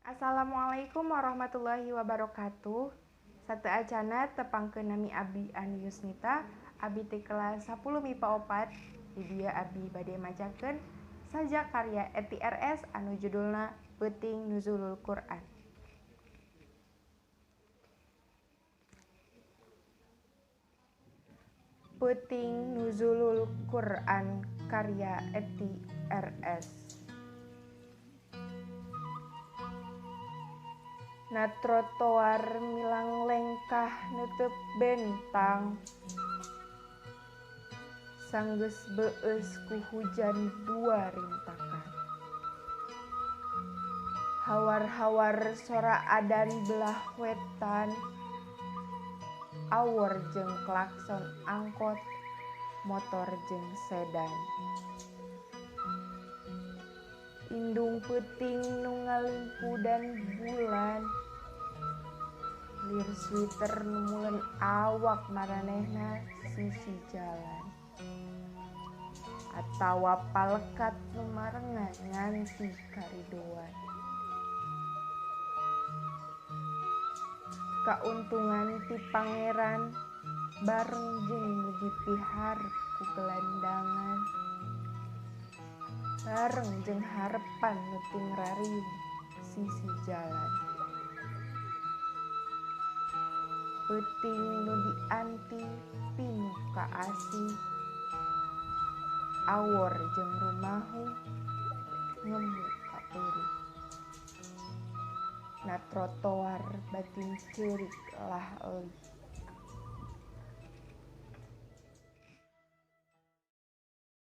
Assalamualaikum warahmatullahi wabarakatuh. Sateuacana tepangkeun nami abdi Ani Yusnita, abdi ti kelas 10 MIPA 4. Di dieu abdi bade macakeun sajak karya Eti RS anu judulna Peuting Nuzulul Quran. Peuting Nuzulul Quran karya Eti RS. Na trotoar milang lengkah neuteub bentang, sanggeus beueus ku hujan dua rintakan. Hawar-hawar sora adan belah wetan, awor jeung klakson angkot, motor jeung sedan. Indung peuting nu ngalimpudan bulan, lir sweater nu mulen awak maranehna sisi jalan, atawa palekat nu marengan nganti karidoan. Kauntungan ti pangeran bareng jeung nu dipiharep ku gelandangan, bareng jeung harepan nu tingrariung sisi jalan. Peuting nu dianti pinuh kaasih, awor jeung rumahu ngemu kapeurih. Na trotoar batin ceurik lah eulih.